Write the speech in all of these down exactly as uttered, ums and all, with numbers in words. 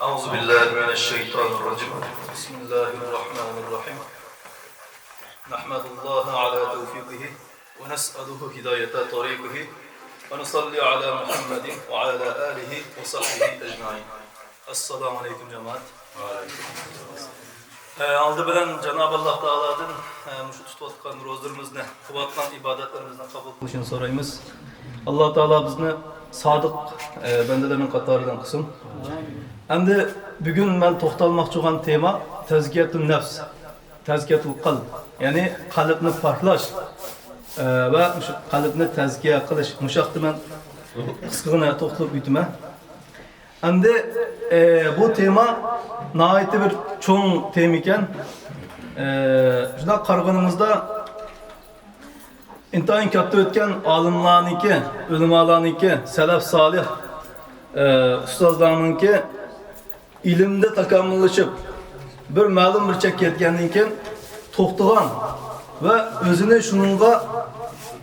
أعوذ بالله من الشيطان الرجيم. بسم الله الرحمن الرحيم. نحمد الله على توفيقه ونسأله هداية طريقه ونصلي على محمد وعلى آله وصحبه أجمعين. السلام عليكم جماعة. ئە، ئالدى بىلەن جانابى ئاللا تائالادىن، ئە، مۇشۇ تۇتۇۋاتقان روزىلىرىمىزنى، قىلىۋاتقان ئىبادەتلىرىمىزنى قوبۇل قىلىشىنى سورايمىز. ئاللا تائالا بىزنى سادىق، ئە، بەندىلەرنىڭ قاتارىدىن قىلسۇن. ئەمدى بۈگۈن مەن توختالماقچى بولغان تېما تەزكىيەتۇن نەپس، تەزكىيەتۇل قەلب، يەنى قەلبنى پاكلاش، ئە، ۋە مۇشۇ قەلبنى تەزكىيە قىلىش. مۇشۇ ھەقتە مەن قىسقىغىنە توختىلىپ ئۆتىمەن. ئەمدى، ئە، بۇ تېما ناھايىتى بىر چوڭ تېما ئىكەن. ئە، شۇنداق قارىغىنىمىزدا، ئىنتايىن كاتتا ئۆتكەن ئالىملارنىڭكى، ئۆلىمالارنىڭكى، سەلەف سالىھ، ئە، ئۇستازلارنىڭكى ئىلىمدە تاكامۇللىشىپ، بىر مەلۇم بىر چەككە يەتكەندىن كېيىن توختىغان ۋە ئۆزىنى شۇنىڭغا،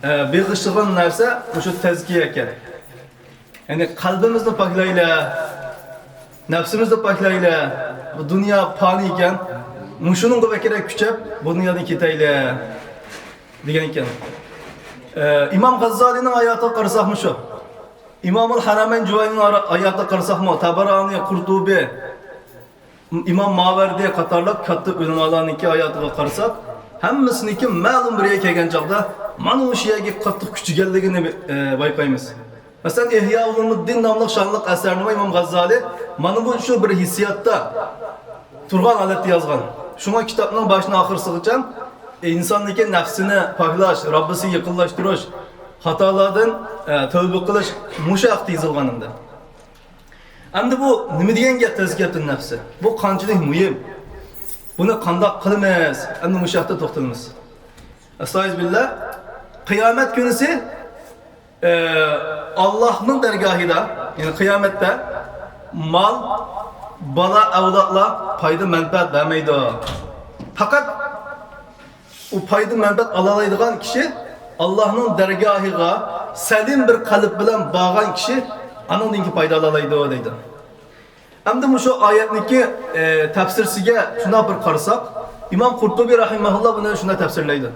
ئە، بېغىشلىغان نەرسە مۇشۇ تەزكىيە ئىكەن. يەنى قەلبىمىزنى پاكلايلى، نەپسىمىزنى پاكلايلى. بۇ دۇنيا پانىي ئىكەن. مۇشۇنىڭغا بەكرەك كۈچەپ، بۇ دۇنيادىن كېتەيلى، دېگەن ئىكەن. ئە، ئىمام غەززالىنىڭ ھاياتىغا قارىساقمۇ شۇ. ئىمامۇل ھەرەمەين جۇۋەينىنىڭ ھاياتىغا قارىساقمۇ، تەبەرانى، قۇرتۇبى، ئىمام ماۋەردى قاتارلىق كاتتا ئۆلىمالارنىڭكى ھاياتىغا قارىساق، ھەممىسىنىڭكى مەلۇم بىر يەرگە كەلگەن چاغدا مانا مۇشۇ يەرگە قاتتىق كۈچىگەنلىكىنى، ئە، بايقايمىز. مەسىلەن، ئىھيا ئۇلۇمۇددىن ناملىق شانلىق ئەسەرنىمۇ ئىمام غەززالى مانا مۇشۇ بىر ھېسسىياتتا تۇرغان ھالەتتە يازغان. شۇڭا كىتابنىڭ باشتىن ئاخىرىغىچە ئىنساننىڭكى نەپسىنى پاكلاش، رەببىسىگە يېقىنلاشتۇرۇش، خاتالاردىن، ئە، تەۋبە قىلىش مۇشۇ ھەقتە يېزىلغان ئەمدى. ئەمدى بۇ نېمە دېگەن گەپ تەزكىيەتۇن نەپسى؟ بۇ قانچىلىك مۇھىم؟ بۇنى قانداق قىلىمىز؟ ئەمدى مۇشۇ ھەقتە توختىلىمىز. ئەستەئىزبىللا. قىيامەت كۈنىسى، ئە، ئاللاھنىڭ دەرگاھىدا، يەنى قىيامەتتە مال، بالا، ئەۋلادلار پايدا، مەنپەئەت بەرمەيدۇ. پەقەت ئۇ پايدا مەنپەئەت ئالالايدىغان كىشى ئاللاھنىڭ دەرگاھىغا سەلىم بىر قەلب بىلەن بارغان كىشى ئانىڭدىن كېيىن پايدا ئالالايدۇ دەيدۇ. ئەمدى مۇشۇ ئايەتنىڭكى، ئە، تەپسىرسىگە شۇنداق بىر قارىساق، ئىمام قۇرتۇبى رەھىمەھۇللا بۇنى شۇنداق تەپسىرلەيدۇ.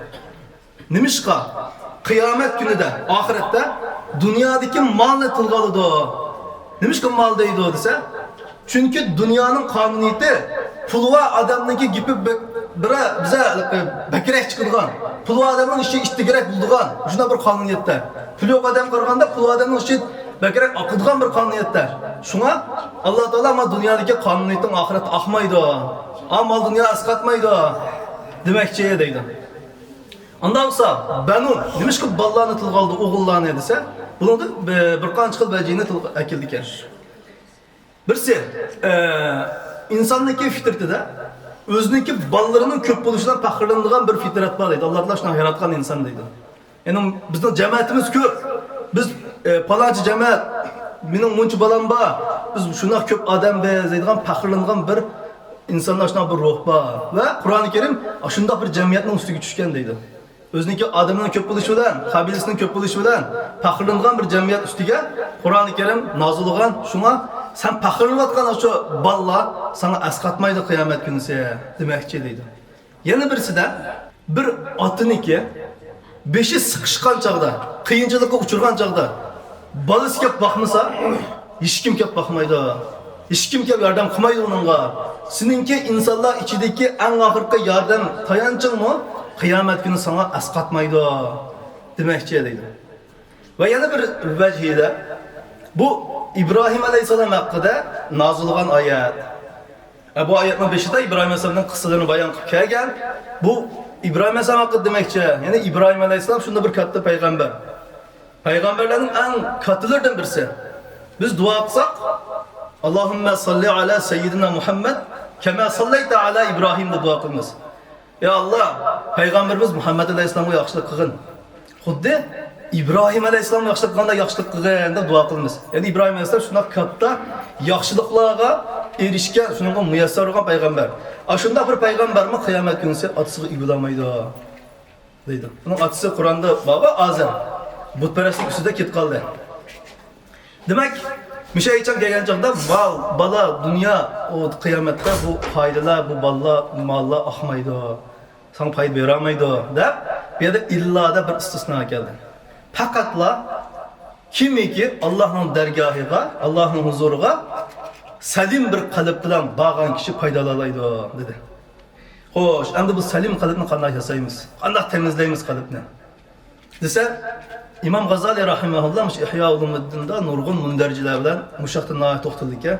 نېمىشقا قىيامەت كۈنىدە، ئاخىرەتتە دۇنيادىكى مالنى تىلغا ئالىدۇ؟ نېمىشقا مال دەيدۇ دېسە، چۈنكى دۇنيانىڭ قانۇنىيىتى، پۇلى بار ئادەمنىڭكى گېپى بە-، بىرە-، بىزە بەكرەك چىقىدىغان، پۇلى بار ئادەمنىڭ ئىشى ئىتتىكرەك بولىدىغان، شۇنداق بىر قانۇنىيەتتە. پۇلى يوق ئادەمگە قارىغاندا پۇلى بار ئادەمنىڭ ئىشى بەكرەك ئاقىدىغان بىر قانۇنىيەتتە. شۇڭا ئاللا تائالا ما دۇنيادىكى قانۇنىيىتىڭ ئاخىرەتتە ئاقمايدۇ، ئا مال دۇنيا ئەسقاتمايدۇ دېمەكچى دەيدۇ. ئانداق بولسا، بەنۇ، نېمىشقا بالىلارنى تىلغا ئالدى، ئوغۇللارنى دېسە، بۇنىڭدا بىر، بىر قانچە خىل ۋەجىنى تىلغا ئەكېلىدىكەن. بىرسى، ئە، ئىنساننىڭكى فىترىتىدە ئۆزىنىڭكى بالىلىرىنىڭ كۆپ بولۇشىدىن پەخىرلىنىدىغان بىر فىترەت بار دەيدۇ. ئاللا تائالا شۇنداق ياراتقان ئىنسان دەيدۇ. يەنى بىزنىڭ جەمەتىمىز كۆپ. بىز، ئە، پالانچى جەمەت، مېنىڭ مۇنچە بالام بار، بىز شۇنداق كۆپ ئادەمبىز دەيدىغان پەخىرلىنىدىغان بىر ئىنساندا شۇنداق بىر روھ بار. ۋە قۇرئانى كەرىم شۇنداق بىر جەمئىيەتنىڭ ئۈستىگە چۈشكەن دەيدۇ. ئۆزىنىڭكى ئادىمىنىڭ كۆپ بولۇشى بىلەن، قەبىلىسىنىڭ كۆپ بولۇشى بىلەن پەخىرلىنىدىغان بىر جەمئىيەت ئۈستىگە قۇرئانى كەرىم نازىل بولغان. شۇڭا سەن پەخىرلىنىۋاتقان شۇ بالىلار ساڭا ئەسقاتمايدۇ قىيامەت كۈنىسى دېمەكچى دەيدۇ. يەنە بىرسىدە، بىر ئاتىنىڭكى بېشى سىقىشقان چاغدا، قىيىنچىلىققا ئۇچرىغان چاغدا بالىسى كەپ باقمىسا، ھېچكىم كەپ باقمايدۇ. ھېچكىم كەپ ياردەم قىلمايدۇ ئۇنىڭغا. سېنىڭكى ئىنسانلار ئىچىدىكى ئەڭ ئاخىرقى ياردەم تايانچىڭمۇ قىيامەت كۈنى ساڭا ئەسقاتمايدۇ دېمەكچى دەيدۇ. ۋە يەنە بىر ۋەجھىدە، بۇ ئىبراھىم ئەلەيھىسسالام ھەققىدە نازىل بولغان ئايەت. ئە، بۇ ئايەتنىڭ بېشىدا ئىبراھىم ئەلەيھىسسالامنىڭ قىسسىلىرىنى بايان قىلىپ كەلگەن. بۇ ئىبراھىم ئەلەيھىسسالام ھەققىدە دېمەكچى، يەنى ئىبراھىم ئەلەيھىسسالام شۇنداق بىر كاتتا پەيغەمبەر. پەيغەمبەرلەرنىڭ ئەڭ كاتتىلىرىدىن بىرسى. بىز دۇئا قىلساق، اللهم صل على سيدنا محمد كما صليت على إبراهيم دەپ دۇئا قىلىمىز. يا ئاللا، پەيغەمبىرىمىز مۇھەممەد ئەلەيھىسسالامغا ياخشىلىق قىلغىن. خۇددى ئىبراھىم ئەلەيھىسسالامغا ياخشىلىق قىلغاندا ياخشىلىق قىلغىن دەپ دۇئا قىلىمىز. يەنى ئىبراھىم ئەلەيھىسسالام شۇنداق كاتتا ياخشىلىقلارغا ئېرىشكەن، شۇنىڭغا مۇيەسسەر بولغان پەيغەمبەر. ئاشۇنداق بىر پەيغەمبەرمۇ قىيامەت كۈنىسى ئاتىسىغا ئىگە بولالمايدۇ دەيدۇ. ئۇنىڭ ئاتىسى قۇرئاندا بارغۇ ئازەر. بۇتپەرەسلىك ئۈستىدە كېتىپ قالدى. دېمەك، مۇشۇ ئايەت كەلگەن چاغدا مال، بالا، دۇنيا، ئۇ قىيامەتتە بۇ پايدىلار، بۇ بالىلار، ماللار ئاقمايدۇ، ساڭا پايدا بېرەلمەيدۇ دەپ، بۇ يەردە ئىللا دەپ بىر ئىستىسنا كەلدى. پەقەتلا كىمكى ئاللاھنىڭ دەرگاھىغا، ئاللاھنىڭ ھۇزۇرىغا سەلىم بىر قەلب بىلەن بارغان كىشى پايدىلالايدۇ دېدى. خوش، ئەمدى بۇ سەلىم قەلبنى قانداق ياسايمىز؟ قانداق تەمىزلەيمىز قەلبنى؟ دېسە، ئىمام غازالىي رەھىمەھۇللا مۇشۇ ئىھيا ئۇلۇمۇددىندا نۇرغۇن مۇندەرىجىلەر بىلەن مۇشۇ ھەقتە ناھايىتى توختىلىدىكەن.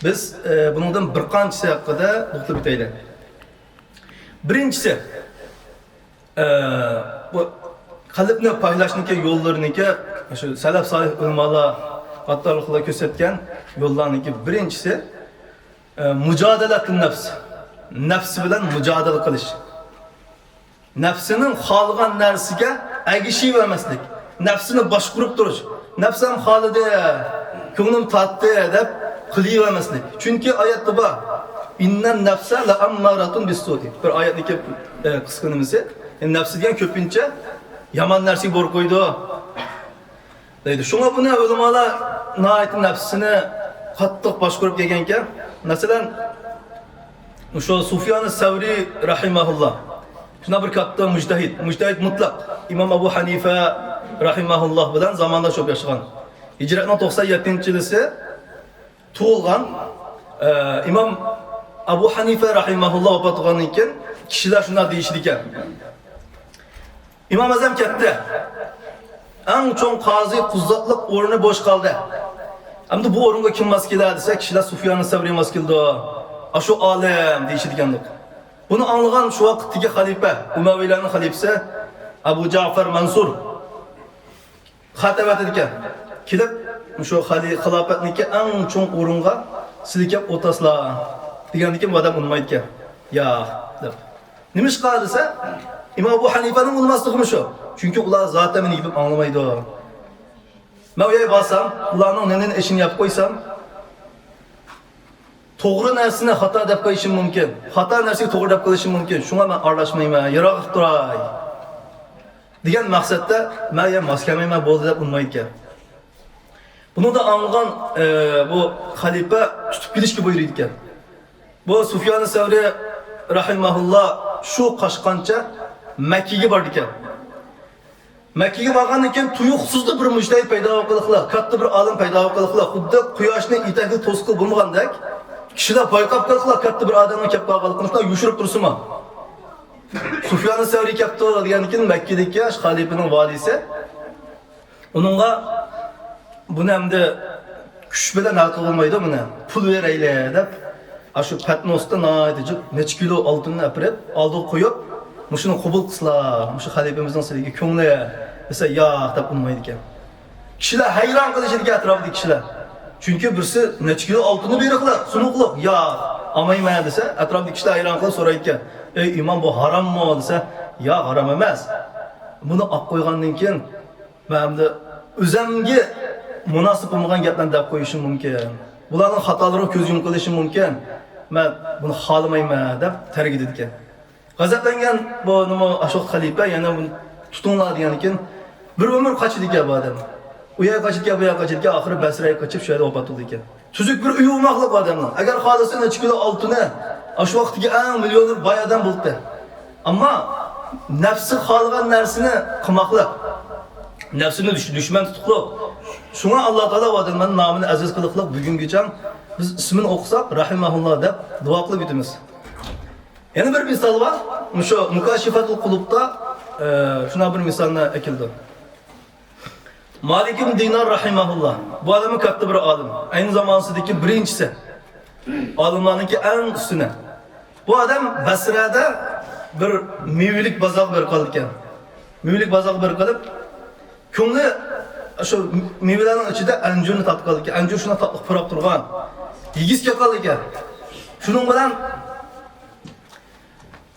بىز، ئە، بۇنىڭدىن بىر قانچىسى ھەققىدە توختىلىپ ئۆتەيلى. بىرىنچىسى، ئە، بۇ قەلبنى پاكلاشنىڭكى يوللىرىنىڭكى، شۇ سەلەف سالىھ ئۆلىمالار قاتارلىقلار كۆرسەتكەن يوللارنىڭكى بىرىنچىسى، ئە، مۇجادىلەتۇن نەپس. نەپسى بىلەن مۇجادىلە قىلىش. نەپسىنىڭ خالىغان نەرسىگە ئەگىشىۋەرمەسلىك، نەپسىنى باشقۇرۇپ تۇرۇش، نەپسەم خالىدى، كۆڭلۈم تارتتى دەپ قىلىۋەرمەسلىك. چۈنكى ئايەتتە بار، ئىننەن نەفسە لەئەممارەتۇن بىسسۇئى. بىر ئايەتنىڭكى، ئە، قىسقا نېمىسى، يەنى نەپسى دېگەن كۆپىنچە يامان نەرسىگە بۇيرۇق قويىدۇ. دەيدۇ. شۇڭا بۇنى ئۆلىمالار ناھايىتى نەپسىنى قاتتىق باشقۇرۇپ كەلگەنكەن. مەسىلەن، مۇشۇ سۇفيان سەۋرى رەھىمەھۇللا، شۇنداق بىر كاتتا مۇجتەھىد، مۇجتەھىد مۇتلەق، ئىمام ئەبۇ ھەنىفە رەھىمەھۇللا بىلەن زاماندا شۇ ياشىغان. ھىجرەتنىڭ توقسان يەتتىنچى يىلىسى تۇغۇلغان. ئە، ئىمام ئەبۇ ھەنىفە رەھىمەھۇللا ۋاپات بولغاندىن كېيىن كىشىلەر شۇنداق دېيىشىدىكەن. ئىمام ئەزەم كەتتى. ئەڭ چوڭ قازى قۇززاتلىق ئورنى بوش قالدى. ئەمدى بۇ ئورۇنغا كىم ماس كېلەر دېسە، كىشىلەر سۇفيان سەۋرى ماس كېلىدۇ. ئاشۇ ئالىم دېيىشىدىكەن. بۇنى ئاڭلىغان شۇ ۋاقىتتىكى خەلىپە، ئۇمەۋىيلەرنىڭ خەلىپىسى ئەبۇ جەئفەر مەنسۇر خەت ئەۋەتىدىكەن. كېلىپ، مۇشۇ خەلى-، خىلاپەتنىڭكى ئەڭ چوڭ ئورۇنغا سىلى كەپ ئولتۇراسىلا دېگەندىكىن، بۇ ئادەم ئۇنىمايدىكەن. ياق دەپ. نېمىشقا دېسە، ئىمام ئەبۇ ھەنىفەنىڭ ئۇنىماسلىقىمۇ شۇ. چۈنكى ئۇلار زاتەن مېنى گېپىمنى ئاڭلىمايدۇ. مەن ئۇ يەرگە بارسام، ئۇلارنىڭ نېنىنى ئىشىنى يەپ قويسام، توغرا نەرسىنى خاتا دەپ قويۇشۇم مۇمكىن. خاتا نەرسىگە توغرا دەپ قويۇشۇم مۇمكىن. شۇڭا مەن ئارىلاشمايمەن، يىراقراق تۇراي دېگەن مەقسەتتە، مەن يا ماس كەلمەيمەن، بولدى دەپ ئۇنىمايدىكەن. بۇنىڭدا ئاڭلىغان، ئە، بۇ خەلىپە تۇتۇپ كېلىشكە بۇيرۇيدىكەن. بۇ سۇفيان سەۋرى رەھىمەھۇللا شۇ قاچقانچە مەككىگە بارىدىكەن. مەككىگە بارغاندىن كېيىن تۇيۇقسىزلا بىر مۇجتەھىد پەيدا بولۇپ قېلىپلا، كاتتا بىر ئالىم پەيدا بولۇپ قېلىپلا، خۇددى قۇياشنى يېتەكلىك توسقىلى بولمىغاندەك، كىشىلەر بايقاپ قېلىپلا، كاتتا بىر ئادەمنىڭ كەپ قالغانلىقىنى شۇنداق يوشۇرۇپ تۇرسىمۇ. سۇفيان سەۋرى كەپتۇ دېگەندىن كېيىن مەككىدىكى خەلىپىنىڭ ۋالىسى ئۇنىڭغا، بۇنى ئەمدى كۈچ بىلەن ھەل قىلغىلى بولمايدۇ بۇنى، پۇل بېرەيلى دەپ، ئاشۇ پەتنۇستا ناھايىتى جىق نەچچە كىلو ئالتۇننى ئەپىرىپ ئالدىغا قويۇپ، مۇشۇنى قوبۇل قىلسىلا، مۇشۇ خەلىپىمىزنىڭ سىلىگە كۆڭلى دېسە، ياق دەپ ئۇنىمايدىكەن. كىشىلەر ھەيران قېلىشىدىكەن، ئەتراپتىكى كىشىلەر. چۈنكى بىرسى نەچچە كىلو ئالتۇننى بېرىقلا، سۇنۇقلۇق، ياق، ئالمايمەن دېسە، ئەتراپتىكى كىشىلەر ھەيران قېلىپ سورايدىكەن، ئەي ئىمام، بۇ ھاراممۇ دېسە، ياق، ھارام ئەمەس. بۇنى ئاپ قويغاندىن كېيىن، مەن ئەمدى ئۆزەمگە مۇناسىپ بولمىغان گەپلەرنى دەپ قويۇشۇم مۇمكىن. بۇلارنىڭ خاتالىرىغا كۆز يۇمۇپ قېلىشىم مۇمكىن. مەن بۇنى خالىمايمەن دەپ تەرك ئېتىدىكەن. غەزەپلەنگەن بۇ نېمە ئاشۇ خەلىپە يەنە بۇنى تۇتۇڭلار دېگەندىن كېيىن بىر ئۆمۈر قاچىدىكەن بۇ ئادەم. ئۇ يەرگە قاچىدىكەن، بۇ يەرگە قاچىدىكەن، ئاخىرى بەسرەگە قېچىپ شۇ يەردە ۋاپات بولىدىكەن. تۈزۈك بىر ئۆيى بولماقلىق بۇ ئادەمنىڭ. ئەگەر خالىسا نەچچە كىلو ئالتۇنى، ئاشۇ ۋاقىتتىكى ئەڭ مىليونېر باي ئادەم بولاتتى. ئەمما نەپسى خالىغان نەرسىنى قىلماقلىق، نەپسىنى دۈش-، دۈشمەن تۇتۇقلۇق. شۇڭا ئاللا تائالا بۇ ئادەملەرنىڭ نامىنى ئەزىز قىلىقلىق بۈگۈنگىچە بىز ئىسمىنى ئوقۇساق، رەھىمەھۇللا دەپ دۇئا قىلىپ ئۆتىمىز. يەنە بىر مىسال بار. مۇشۇ مۇكاشىفەتۇل قۇلۇبتا، ئە، شۇنداق بىر مىسالنى ئەكېلىدۇ. مالىك ئىبن دىنار رەھىمەھۇللا. بۇ ئادەممۇ كاتتا بىر ئالىم. ئەينى زامانىسىدىكى بىرىنچىسى. ئالىملارنىڭكى ئەڭ ئۈستۈنى. بۇ ئادەم بەسرەدە بىر مېۋىلىك بازارغا بېرىپ قالىدىكەن. مېۋىلىك بازارغا بېرىپ قېلىپ، كۆڭلى شۇ مېۋىلەرنىڭ ئىچىدە ئەنجۈرنى تارتىپ قالىدىكەن. ئەنجۈر شۇنداق تاتلىق پۇراپ تۇرغان. يېگۈسى كېلىپ قالىدىكەن. شۇنىڭ بىلەن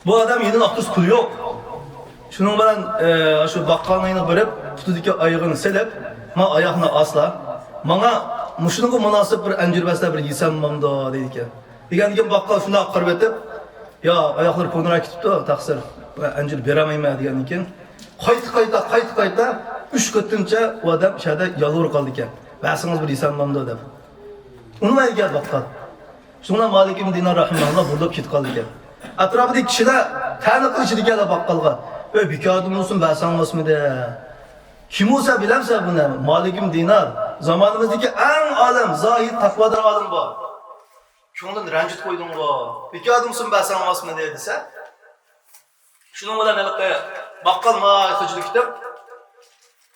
بۇ ئادەم يېنىدا ئاختۇرسا پۇلى يوق. شۇنىڭ بىلەن، ئە، شۇ باققالنىڭ يېنىغا بېرىپ، پۇتىدىكى ئايىغىنى سېلىپ، ما ئاياغنى ئاسلا، ماڭا مۇشۇنىڭغا مۇناسىپ بىر ئەنجۈر بەرسە بىر يېسەم بولامدۇ دەيدىكەن. دېگەندىكىن باققال شۇنداق قارىۋېتىپ، يا ئاياقلىرى پونراق كېتىپتۇ، تەقسىر، مەن ئەنجۈر بېرەلمەيمەن دېگەندىن كېيىن، قايتا، قايتا، قايتا، قايتا ئۈچ قېتىمچە ئۇ ئادەم شۇ يەردە يالۋۇرۇپ قالىدىكەن. بەرسىڭىز بىر يېسەم بولامدۇ دەپ. ئۇنىمايدىكەن باققال. شۇڭا مالىك ئىبن دىنار رەھىمەھۇللا بۇرۇلۇپ كېتىپ قالىدىكەن. ئەتراپىدىكى كىشىلەر تەنە قىلىشىدىكەنلەر باققالغا، ئۆي بىكاردىن بولسۇن، بەرسەڭ بولماسمىدى؟ كىم بولسا بىلەمسەن بۇنى؟ مالىك ئىبن دىنار. زامانىمىزدىكى ئەڭ ئالىم، زاھىد، تەقۋادار ئالىم بۇ. كۆڭلۈمنى رەنجىتىپ قويدۇڭغۇ. بىكاردىن بولسۇن، بەرسەڭ بولماسمىدى دېسە، شۇنىڭ بىلەن ھېلىقى باققال ماي خىجىلى كېتىپ،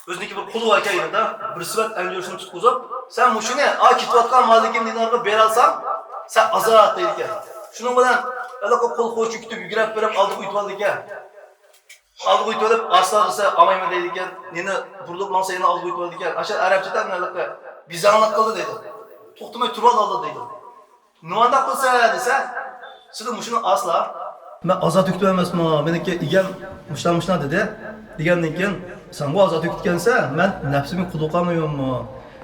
ئۆزىنىڭكى بىر قۇلى باركەن يېنىدا، بىر سېۋەت ئەنجۈرسىنى تۇتقۇزۇپ، سەن مۇشۇنى، ئا، كېتىۋاتقان مالىكىم دىنارغا بېرەلسەڭ، سەن ئازاد دەيدىكەن. شۇنىڭ بىلەن ھېلىقى قۇل خۇشۇ كېتىپ يۈگۈرۈپ بېرىپ ئالدىغا ئۆتۈۋالىدىكەن. ئالدىغا ئۆتۈۋېلىپ، ئاستا دېسە ئالمايمەن دەيدىكەن. يەنە بۇرۇلۇپ ماڭسا يەنە ئالدىغا ئۆتۈۋالىدىكەن. ئاشۇ ئەرەبچىدە ھېلىقى بىزەڭلىق قىلدى دەيدۇ. توختىماي تۇرۇۋالدى دەيدۇ. نېمانداق قىلسا دېسە، سىلى مۇشۇنى ئاسلا. مەن ئازاد تۆكتۈم ئەمەسمۇ، مېنىڭكى ئىگەم مۇشۇنداق مۇشۇنداق دېدى. دېگەندىن كېيىن، سەنغۇ ئازاد تۆكۈتكەنسەن، مەن نەپسىمگە قۇل بولۇپ قالمايمەنمۇ؟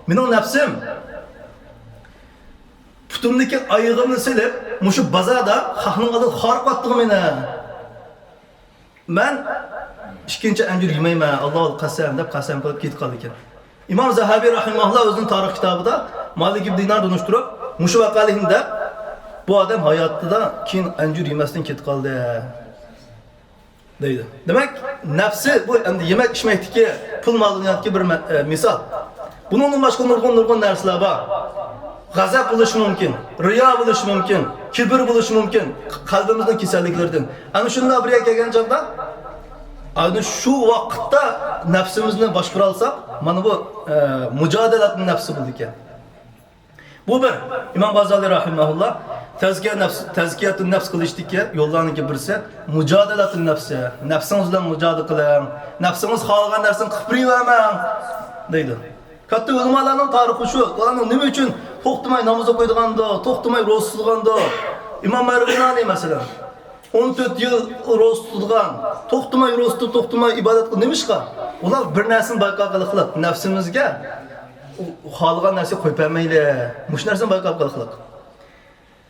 مېنىڭ نەپسىم پۇتۇمدىكى ئايىغىمنى سېلىپ، مۇشۇ بازاردا خەقنىڭ ئالدىدا خارىقىۋاتتىغۇ مېنى. مەن ئىككىنچى ئەنجۈر يېمەيمەن، ئاللاغا قەسەم دەپ قەسەم قىلىپ كېتىپ قالىدىكەن. ئىمام زەھەبى رەھىمەھۇللا ئۆزىنىڭ تارىخ كىتابىدا مالىك ئىبن دىنار تونۇشتۇرۇپ، مۇشۇ ۋەقەلىكنى دەپ، بۇ ئادەم ھاياتىدا كېيىن ئەنجۈر يېمەستىن كېتىپ قالدى، دەيدۇ. دېمەك، نەپسى بۇ ئەمدى يېمەك ئىچمەكتىكى، پۇل مال دۇنيادىكى بىر مە-، ئە، مىسال. بۇنىڭدىن باشقا نۇرغۇن، نۇرغۇن نەرسىلەر بار. غەزەپ بولۇشى مۇمكىن، رىيا بولۇشى مۇمكىن، كىبىر بولۇشى مۇمكىن، قەلبىمىزنىڭ كېسەللىكلىرىدىن. ئەنە شۇنداق بىر يەرگە كەلگەن چاغدا، ئەنە شۇ ۋاقىتتا نەپسىمىزنى باشقۇرالساق، مانا بۇ، ئە، مۇجادىلەت نەپسى بولىدىكەن. بۇ بىر. ئىمام غازالىي رەھىمەھۇللا تەزكىيە نەپس، تەزكىيەتۇن نەپس قىلىشتىكى يوللارنىڭكى بىرسى مۇجادىلەتۇن نەپسى. نەپسىڭىز بىلەن مۇجادىلە قىلىڭ. نەپسىڭىز خالىغان نەرسىنى قىلىپ بېرىۋەرمەڭ، دەيدۇ. كاتتا ئۆلىمالارنىڭ تارىخى شۇ. ئۇلارنىڭ نېمە ئۈچۈن توختىماي ناماز ئوقۇيدىغاندۇ، توختىماي روزا تۇتىدىغاندۇ؟ ئىمام مەرغىنانى مەسىلەن، ئون تۆت يىل روزا تۇتىدىغان، توختىماي روزا تۇتۇپ، توختىماي ئىبادەت قىلىپ، نېمىشقا؟ ئۇلار بىر نەرسىنى بايقاپ قىلىقلىق، نەپسىمىزگە خالىغان نەرسە قويۇپ بەرمەيلى. مۇشۇ نەرسىنى بايقاپ قىلىقلىق.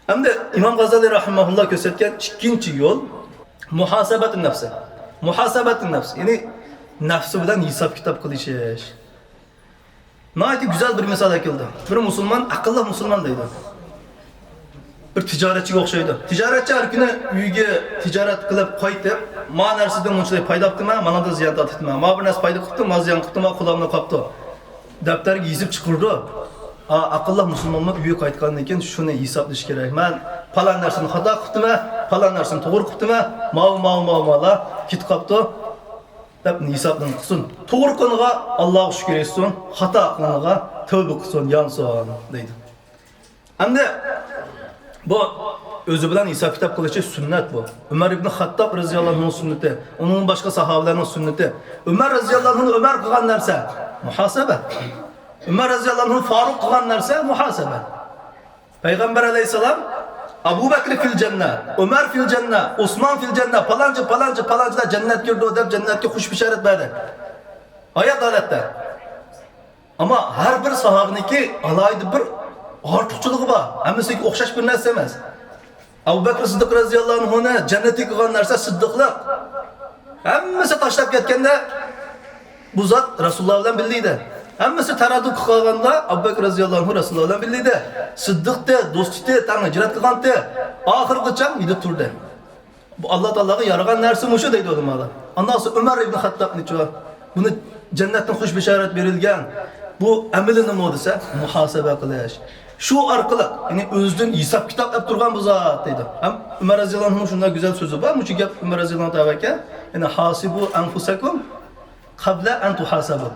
ئەمدى ئىمام غازالىي رەھىمەھۇللا كۆرسەتكەن ئىككىنچى يول مۇھاسەبەتۇن نەپسى. مۇھاسەبەتۇن نەپس، يەنى نەپسى بىلەن ھېساب-كىتاب قىلىشىش. ناھايىتى گۈزەل بىر مىسال ئەكەلدى. بىر مۇسۇلمان، ئەقىللىق مۇسۇلمان دەيدۇ. بىر تىجارەتچىگە ئوخشايدۇ. تىجارەتچى ھەر كۈنى ئۆيىگە تىجارەت قىلىپ قايتىپ، ما نەرسىدىن مۇنچىلىك پايدا قىپتىمەن، مانىڭدىن زىيان تارتىپتىمەن. ما بىر نەرسە پايدا قىپتۇ، ما زىيان قىپتۇ، ما قۇلامنى قاپتۇ. دەپتەرگە يېزىپ چىقىرىدۇ. ئا، ئەقىللىق مۇسۇلمانمۇ ئۆيگە قايتقاندىن كېيىن شۇنى ھېسابلىشى كېرەك. مەن پالان نەرسىنى خاتا قىپتىمەن، پالان نەرسىنى توغرا قىپتىمەن، ماۋۇ، ماۋۇ، ماۋۇ، مالا كېتىپ قاپتۇ، دەپ ھېسابنى قىلسۇن. توغرا قىلغىنىغا ئاللاغا شۈكۈر ئېيتسۇن، خاتا قىلغىنىغا تەۋبە قىلسۇن، يانسۇن، دەيدۇ. ئەمدى بۇ ئۆزى بىلەن ھېساب-كىتاب قىلىشى سۈننەت بۇ. ئۆمەر ئىبن خەتتاب رەزىياللاھۇ ئەنھۇنىڭ سۈننىتى، ئۇنىڭدىن باشقا ساھابىلەرنىڭ سۈننىتى. ئۆمەر رەزىياللاھۇ ئەنھۇ ئۆمەر قىلغان نەرسە مۇھاسەبە. ئۆمەر رەزىياللاھۇ ئەنھۇ فاروق قىلغان نەرسە مۇھاسەبە. پەيغەمبەر ئەلەيھىسسالام، ئەبۇ بەكرى فىل جەننە، ئۆمەر فىل جەننە، ئوسمان فىل جەننە، پالانچى، پالانچى، پالانچىلار جەننەتكە كىرىدۇ دەپ جەننەتكە خۇش بېشارەت بەردى. ھايات ھالەتتە. ئەمما ھەر بىر ساھابىنىڭكى ئالاھىدە بىر ئارتۇقچىلىقى بار. ھەممىسىنىڭكى ئوخشاش بىر نەرسە ئەمەس. ئەبۇ بەكرى سىددىق رەزىياللاھۇ ئەنھۇنى جەننەتكە قىلغان نەرسە سىددىقلىق. ھەممىسى تاشلاپ كەتكەندە، بۇ زات رەسۇلۇللا بىلەن بىللە ئىدى. ھەممىسى تەرەددۇت قىلغاندا، ئەبۇ بەكرى رەزىياللاھۇ ئەنھۇ رەسۇلۇللا بىللە ئىدى. سىددىقتى، دوستىدى، تەڭ ھىجرەت قىلغانتى. ئاخىرغىچە يېتىپ تۇردى. بۇ ئاللا تائالاغا يارىغان نەرسە مۇشۇ دەيدۇ ئۆلىمالار. ئاندىن سوڭ ئۆمەر ئىبن خەتتابنىچۇ؟ بۇنى جەننەتتىن خۇش بېشارەت بېرىلگەن. بۇ ئەمىلى نېمە دېسە، مۇھاسىبە قىلىش. شۇ ئارقىلىق، يەنى ئۆزىدىن ھېساب-كىتاب ئەپ تۇرغان بۇ زات دەيدۇ. ھەم ئۆمەر رەزىياللاھۇ ئەنھۇنىڭ شۇنداق گۈزەل سۆزى بار، مۇشۇ گەپ ئۆمەر رەزىياللاھۇ ئەنھۇ تەۋەككە، يەنى، «ھاسىبۇ ئەنفۇسەكۇم قەبلە ئەن تۇھاسەبۇ.»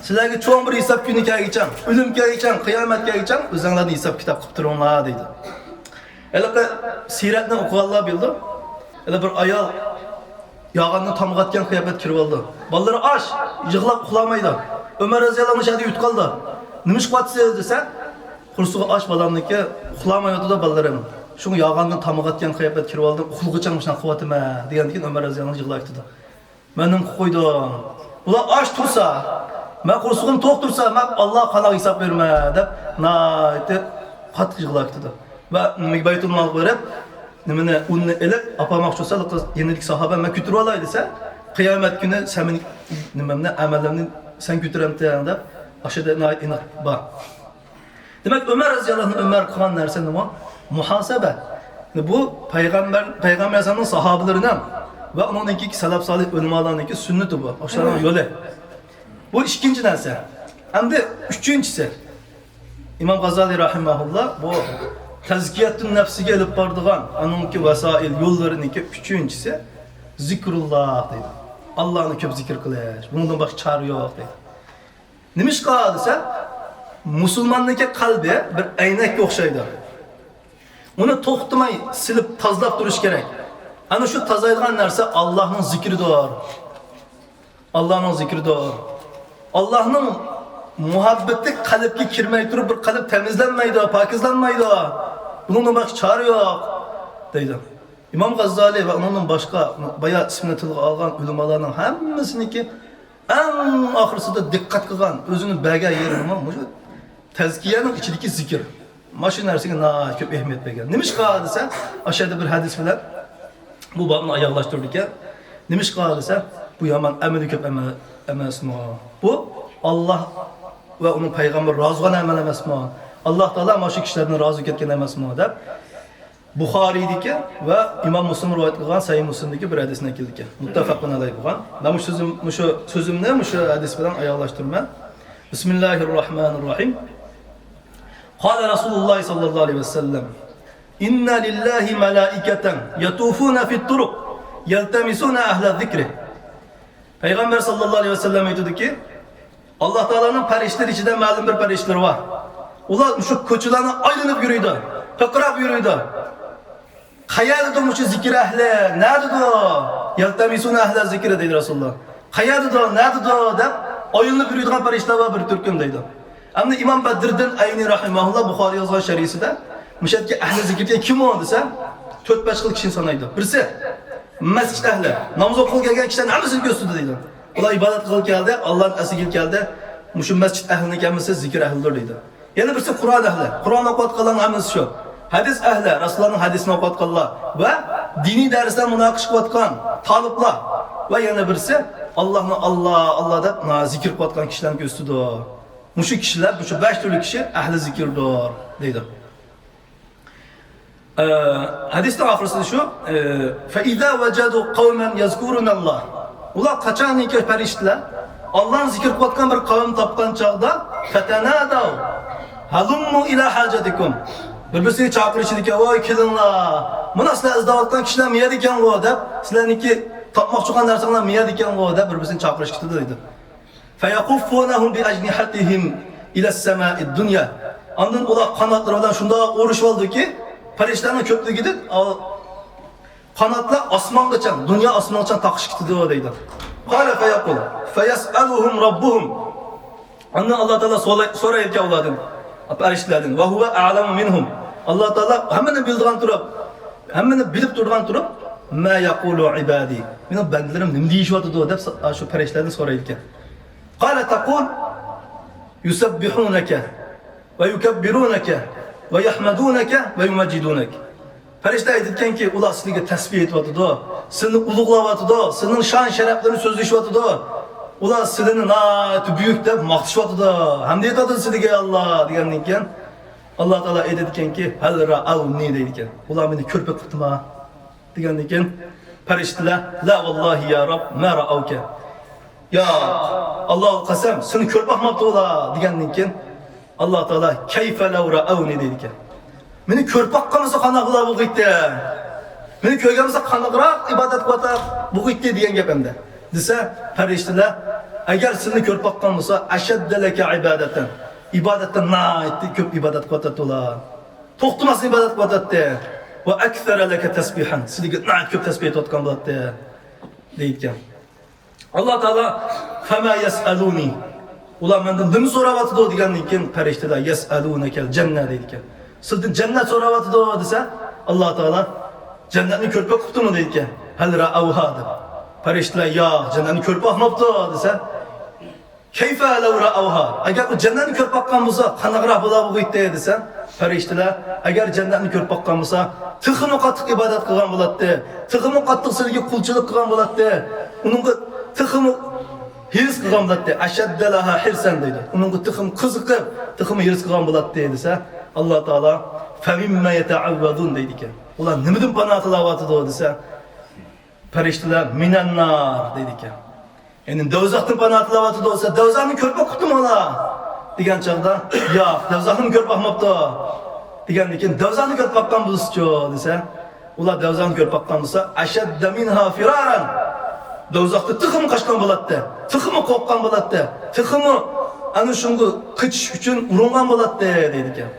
سىلەرگە چوڭ بىر ھېساب كۈنى كەلگۈچە، ئۆلۈم كەلگۈچە، قىيامەت كەلگۈچە ئۆزۈڭلارنى ھېساب-كىتاب قىلىپ تۇرۇڭلار دەيدۇ. ھېلىقى سىيرەتنى ئوقۇغانلار بىلىدۇ. ھېلى بىر ئايال ياغاننى تامغاتكان قىياپەتتە كىرىۋالىدۇ. بالىلىرى ئاچ، يىغلاپ ئۇخلامايدۇ. ئۆمەر رەزىياللاھۇ ئەنھۇ شۇ يەردە يوتقالدى. «نېمە ئىش قىلىۋاتىسىز؟» دېسە، «قورسىقى ئاچ بالامنىڭكى، ئۇخلامايۋاتىدۇ بالىلىرىم. شۇڭا ياغاننى تامغاتكان قىياپەتتە كىرىۋالدىم، ئۇخلىغۇچە مۇشۇنداق قىلىۋاتىمەن» دېگەندىن كېيىن ئۆمەر رەزىياللاھۇ ئەنھۇ يىغلاپ كېتىدۇ. «مەن نېمە قىلىپ قويدۇم؟ ئۇلار ئاچ تۇرسا، مەن قورسىقىم توق تۇرسا، مەن ئاللا قانداق ھېساب بېرىمەن؟» دەپ ناھايىتى قاتتىق يىغلاپ كېتىدۇ. ۋە نېمىگە، بەيتۇلمالغا بېرىپ، نېمىنى، ئۇننى ئېلىپ ئاپارماقچى بولسا، يېنىدىكى ساھابە، «مەن كۆتۈرۈۋالاي» دېسە، «قىيامەت كۈنى سەن مېنى، نېمەمنى، ئەمەللىرىمنى سەن كۆتۈرەمتىڭ» دەپ، ئاشۇ يەردە ناھايىتى ئېنىق بار. دېمەك، ئۆمەر رەزىياللاھۇ ئەنھۇ ئۆمەر قىلغان نەرسە نېمە؟ مۇھاسەبە. بۇ پەيغەمبەر، پەيغەمبەر ئەلەيھىسسالامنىڭ ساھابىلىرىنىڭ ۋە ئۇنىڭدىن كېيىنكى سەلەپ سالىھ ئۆلىمالارنىڭكى سۈننىتى بۇ. ئاشۇلارنىڭ يولى. بۇ ئىككىنچى نەرسە. ئەمدى ئۈچىنچىسى. ئىمام غازالىي رەھىمەھۇللا بۇ تەزكىيەتۇن نەپسىگە ئېلىپ بارىدىغان ئانىڭكى ۋەسائىل يوللىرىنىڭكى ئۈچىنچىسى زىكرۇللا دەيدۇ. ئاللانى كۆپ زىكىر قىلىش. بۇنىڭدىن باشقا چارە يوق دەيدۇ. نېمىشقا دېسە، مۇسۇلماننىڭكى قەلبى بىر ئەينەككە ئوخشايدۇ. ئۇنى توختىماي سىلىپ تازىلاپ تۇرۇش كېرەك. ئەنە شۇ تازىلايدىغان نەرسە ئاللانىڭ زىكرىدۇر. ئاللانىڭ زىكرىدۇر. ئاللانىڭ مۇھەببىتى قەلبكە كىرمەي تۇرۇپ، بىر قەلب تەمىزلەنمەيدۇ، پاكىزلانمايدۇ. بۇنىڭدىن باشقا چارە يوق، دەيدۇ. ئىمام غازالىي ۋە ئۇنىڭدىن باشقا بايا ئىسمىنى تىلغا ئالغان ئۆلىمالارنىڭ ھەممىسىنىڭكى ئەڭ ئاخىرسىدا دىققەت قىلغان، ئۆزىنى بەرگەن يېرى نېمە؟ مۇشۇ تەزكىيەنىڭ ئىچىدىكى زىكىر. مانا شۇ نەرسىگە ناھايىتى كۆپ ئەھمىيەت بەرگەن. نېمىشقا دېسە، ئاشۇ يەردە بىر ھەدىس بىلەن بۇ بابنى ئاياغلاشتۇرىدىكەن. نېمىشقا دېسە، بۇ يامان ئەمىلى كۆپ ئەمەل ئەمەسمۇ؟ بۇ ئاللا ۋە ئۇنىڭ پەيغەمبىرى رازى بولغان ئەمەل ئەمەسمۇ؟ ئاللا تائالا مانا شۇ كىشىلەردىن رازى بولۇپ كەتكەن ئەمەسمۇ؟ دەپ بۇخارىيدىكى ۋە ئىمام مۇسلىم رىۋايەت قىلغان سەھىھ مۇسلىمدىكى بىر ھەدىسنى كەلتۈرگەن. مۇتتەپەقۇن ئەلەيھ بولغان. مەن مۇشۇ سۆزۈم-، مۇشۇ سۆزۈمنى مۇشۇ ھەدىس بىلەن ئاياغلاشتۇرىمەن. بىسمىللاھىررەھمانىررەھىم. قال رسول الله صلى الله عليه وسلم، إن لله ملائكة يطوفون في الطرق يلتمسون أهل الذكر. پەيغەمبەر ساللاللاھۇ ئەلەيھى ۋەسەللەم ئېيتىدۇكى، ئاللا تائالانىڭ پەرىشتىلىرى ئىچىدە مەلۇم بىر پەرىشتىلەر بار. ئۇلار مۇشۇ كوچىلارنى ئايلىنىپ يۈرىدۇ، پىرقىراپ يۈرىدۇ. قەيەردىدۇ مۇشۇ زىكىر ئەھلى؟ نەدىدۇ؟ يەلتەمىسۇنە ئەھلە زىكرى دەيدۇ رەسۇلۇللا. قەيەردىدۇ، نەدىدۇ دەپ ئايلىنىپ يۈرىدىغان پەرىشتىلەر بار بىر تۈركۈم دەيدۇ. ئەمدى ئىمام بەدرىددىن ئەينى رەھىمەھۇللا بۇخارىي يازغان شەرھىسىدە مۇشۇ يەردىكى ئەھلى زىكىر دېگەن كىم ئۇ دېسە، تۆت-بەش خىل كىشىنى سانايدۇ. بىرسى، مەسچىت ئەھلى، ناماز ئوقۇغىلى كەلگەن كىشىلەرنىڭ ھەممىسىنى كۆرسىتىدۇ دەيدۇ. ئۇلار ئىبادەت قىلغىلى كەلدى، ئاللانى ئەسلىگىلى كەلدى. مۇشۇ مەسچىت ئەھلىنىڭ ھەممىسى زىكىر ئەھلىدۇر دەيدۇ. يەنە بىرسى قۇرئان ئەھلى، قۇرئان ئوقۇۋاتقانلارنىڭ ھەممىسى شۇ. ھەدىس ئەھلى، رەسۇلۇللانىڭ ھەدىسىنى ئوقۇۋاتقانلار ۋە دىنىي دەرسلەر مۇناقىشە قىلىۋاتقان تالىپلار ۋە يەنە بىرسى ئاللانى ئاللا، ئاللا دەپ زىكىر قىلىۋاتقان كىشىلەرنى كۆرسىتىدۇ. مۇشۇ كىشىلەر، مۇشۇ بەش تۈرلۈك كىشى ئەھلى زىكىردۇر دەيدۇ. ئە، ھەدىسنىڭ ئاخىرسىدا شۇ، ئە، فَإِذَا وَجَدُوا قَوْمًا يَذْكُرُونَ اللَّهَ. ئۇلار قاچانكى پەرىشتىلەر ئاللانى زىكىر قىلىۋاتقان بىر قەۋم تاپقان چاغدا، فَتَنَادَوْا هَلُمُّوا إِلَى حَاجَتِكُمْ. بىر-بىرسىگە چاقىرىشىدىكەن، ۋاي كېلىڭلار، مانا سىلەر ئىزدەۋاتقان كىشىلەر مۇ يەردىكەنغۇ دەپ، سىلەرنىڭكى تاپماقچى بولغان نەرسەڭلار مۇ يەردىكەنغۇ دەپ بىر-بىرسىنى چاقىرىشىپ كېتىدۇ دەيدۇ. فَيَكُفُّونَهُمْ بِأَجْنِحَتِهِمْ إِلَى السَّمَاءِ الدُّنْيَا. ئاندىن ئۇلار قاناتلىرى بىلەن شۇنداق ئۇرۇشۇۋالدىكى، پەرىشتىلەرنىڭ كۆپلۈكىدىن ئال-، قاناتلار ئاسمانغىچە، دۇنيا ئاسمانغىچە تاقىشىپ كېتىدۇ دەيدۇ. قَالَ فَيَقُولُ فَيَسْأَلُهُمْ رَبُّهُمْ. ئاندىن ئاللا تائالا سوراي-، سورايدىكەن ئۇلاردىن، پەرىشتىلەردىن. وَهُوَ أَعْلَمُ مِنْهُمْ. ئاللا تائالا ھەممىنى بىلىدىغان تۇرۇپ، ھەممىنى بىلىپ تۇرغان تۇرۇپ، مَا يَقُولُ عِبَادِي، مېنىڭ بەندىلىرىم نېمە دېيىشىۋاتىدۇ دەپ شۇ پەرىشتىلەردىن سورايدىكەن. قَالَ تَقُولُ يُسَبِّحُونَكَ وَيُكَبِّرُونَكَ وَيَحْمَدُونَكَ وَيُمَجِّدُونَكَ. پەرىشتە ئېيتىدىكەنكى، ئۇلار سىلىگە تەسبىھ ئېيتىۋاتىدۇ، سىلنى ئۇلۇغلاۋاتىدۇ، سىلنىڭ شان-شەرەپلىرىنى سۆزلىشىۋاتىدۇ. ئۇلار سىلىنى ناھايىتى بۈيۈك دەپ ماختىشىۋاتىدۇ. ھەمدە ئېيتىۋاتىدۇ سىلىگە، ئەي ئاللا، دېگەندىن كېيىن، ئاللا تائالا ئېيتىدىكەنكى، ھەل رەئەۋنى دەيدىكەن. ئۇلار مېنى كۆرۈپ بېقىپتىما؟ دېگەندىن كېيىن پەرىشتىلەر، لا ۋاللاھى يا رەب، ما رەئەۋكە. ياق، ئاللاغا قەسەم، سېنى كۆرۈپ باقماپتۇ ئۇلار، دېگەندىن كېيىن، ئاللا تائالا، كەيفە لەۋ رەئەۋنى دەيدىكەن. مېنى كۆرۈپ باققان بولسا قانداق بولا بولغىيتتى؟ مېنى كۆرگەن بولسا قانداقراق ئىبادەت قىلىۋاتار بولغىيتتى دېگەن گەپ ئەمدى. دېسە، پەرىشتىلەر، ئەگەر سېنى كۆرۈپ باققان بولسا، ئەشەددە لەكە ئىبادەتەن. ئىبادەتتە ناھايىتى كۆپ ئىبادەت قىلىۋاتاتتى ئۇلار. توختىماستىن ئىبادەت قىلىۋاتاتتى. ۋە ئەكسەرە لەكە تەسبىھەن. سىلىگە ناھايىتى كۆپ تەسبىھ ئېيتىۋاتقان بولاتتى. دەيدىكەن. ئاللا تائالا، فەما يەسئەلۇنى. ئۇلار مەندىن نېمە سوراۋاتىدۇ دېگەندىن كېيىن پەرىشتىلەر، يەسئەلۇنەكەل جەننە دەيدىكەن. سىلدىن جەننەت سوراۋاتىدۇ دېسە، ئاللا تائالا، جەننەتنى كۆرۈپ باقىپتىمۇ دەيدىكەن. ھەل رەئەۋھا دەپ. پەرىشتىلەر، ياق، جەننەتنى كۆرۈپ باقماپتۇ دېسە، كەيفە لەۋ رەئەۋھا. ئەگەر ئۇ جەننەتنى كۆرۈپ باققان بولسا، قانداقراق بولا بولغۇيتتى دېسە، پەرىشتىلەر، ئەگەر جەننەتنى كۆرۈپ باققان بولسا، تېخىمۇ قاتتىق ئىبادەت قىلغان بولاتتى، تېخىمۇ قاتتىق سىلىگە قۇلچىلىق قىلغان بولاتتى، ئۇنىڭغا تېخىمۇ ھېرىس قىلغان بولاتتى. ئەشەددە لەھا ھىرسەن دەيدۇ. ئۇنىڭغا تېخىمۇ قىزىقىپ، تېخىمۇ ھېرىس قىلغان بولاتتى دېسە، ئاللا تائالا فەمىممە يەتەئەۋۋەزۇن دەيدىكەن. ئۇلار نېمىدىن پاناھ تىلەۋاتىدۇ دېسە، پەرىشتىلەر مىنەننار دەيدىكەن. يەنى دوزاختىن پاناھ تىلەۋاتىدۇ دېسە، دوزاخنى كۆرۈپ باققۇپتىمۇ ئۇلار دېگەن چاغدا، ياق، دوزاخنىمۇ كۆرۈپ باقماپتۇ دېگەندىن كېيىن، دوزاخنى كۆرۈپ باققان بولسىچۇ دېسە، ئۇلار دوزاخنى كۆرۈپ باققان بولسا، ئەشەددە مىنھا فىرارەن، دوزاختا تېخىمۇ قاچقان بولاتتى، تېخىمۇ قورققان بولاتتى، تېخىمۇ ئەنە شۇنىڭغا قېچىش ئۈچۈن ئۇرۇنغان بولاتتى دەيدىكەن.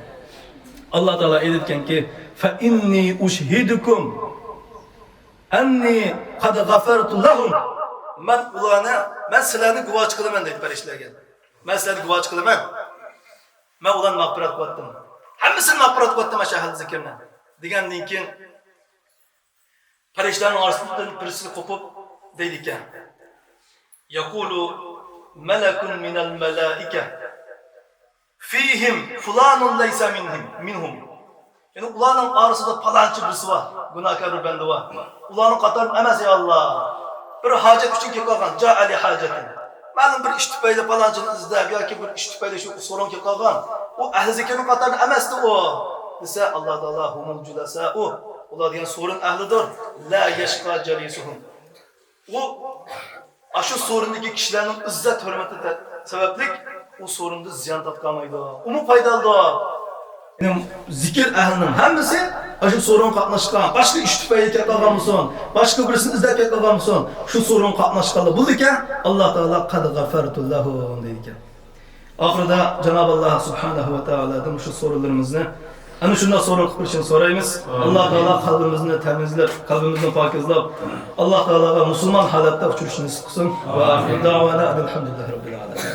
ئاللا تائالا ئېيتىدىكەنكى، فەئىننى ئۇشھىدۇكۇم ئەننى قەد غەفەرتۇ لەھۇم. مەن ئۇلارنى، مەن سىلەرنى گۇۋاھچى قىلىمەن دەيدۇ پەرىشتىلەرگە. مەن سىلەرنى گۇۋاھچى قىلىمەن. مەن ئۇلارنى مەغپىرەت قىلىۋەتتىم. ھەممىسىنى مەغپىرەت قىلىۋەتتىم ئاشۇ ئەھلى زىكىرنى. دېگەندىن كېيىن پەرىشتىلەرنىڭ ئارىسىدىن بىرسى قوپۇپ دەيدىكەن. يەقۇلۇ مەلەكۇن مىنەل مەلائىكە فىھىم فۇلانۇن لەيسە مىنھىم، مىنھۇم. يەنى ئۇلارنىڭ ئارىسىدا پالانچى بىرسى بار، گۇناھكار بىر بەندە بار. ئۇلارنىڭ قاتارىدا ئەمەس، يا ئاللا. بىر ھاجەت ئۈچۈن كېلىپ قالغان، جاءە لىھاجەتىن. مەلۇم بىر ئىش تۈپەيلى پالانچىنى ئىزدەپ ياكى بىر ئىش تۈپەيلى شۇ سورۇنغا كېلىپ قالغان. ئۇ ئەھلى زىكىرنىڭ قاتارىدا ئەمەستى ئۇ دېسە، ئاللا تائالا ھۇمۇل جۇلەسائۇ، ئۇلار دېگەن سورۇن ئەھلىدۇر. لا يەشقا جەلىسۇھۇم. ئۇ ئاشۇ سورۇندىكى كىشىلەرنىڭ ئىززەت ھۆرمىتى سەۋەبلىك ئۇ سورۇندا زىيان تارتقالمايدۇ. ئۇمۇ پايدالىنىدۇ. يەنى زىكىر ئەھلىنىڭ ھەممىسى ئاشۇ سورۇنغا قاتناشقان، باشقا ئىش تۈپەيلى كەپ قالغان بولسۇن، باشقا بىرسىنى ئىزدەپ كەپ قالغان بولسۇن، شۇ سورۇنغا قاتناشقانلار بولىدىكەن، ئاللا تائالا قەد غەفەرتۇ لەھۇم دەيدىكەن. ئاخىرىدا جانابى ئاللا سۇبھانەھۇ ۋە تائالادىن شۇ سورۇنلىرىمىزنى ئەنە شۇنداق سورۇن قىلىپ بېرىشىنى سورايمىز. ئاللا تائالا قەلبىمىزنى تەمىزلەپ، قەلبىمىزنى پاكىزلاپ، ئاللا تائالاغا مۇسۇلمان ھالەتتە ئۇچرىشىنى نېسىپ قىلسۇن. ۋە ئاخىرۇ دەئۋانا ئەنىل ھەمدۇلىللاھى رەببىل ئالەمىن.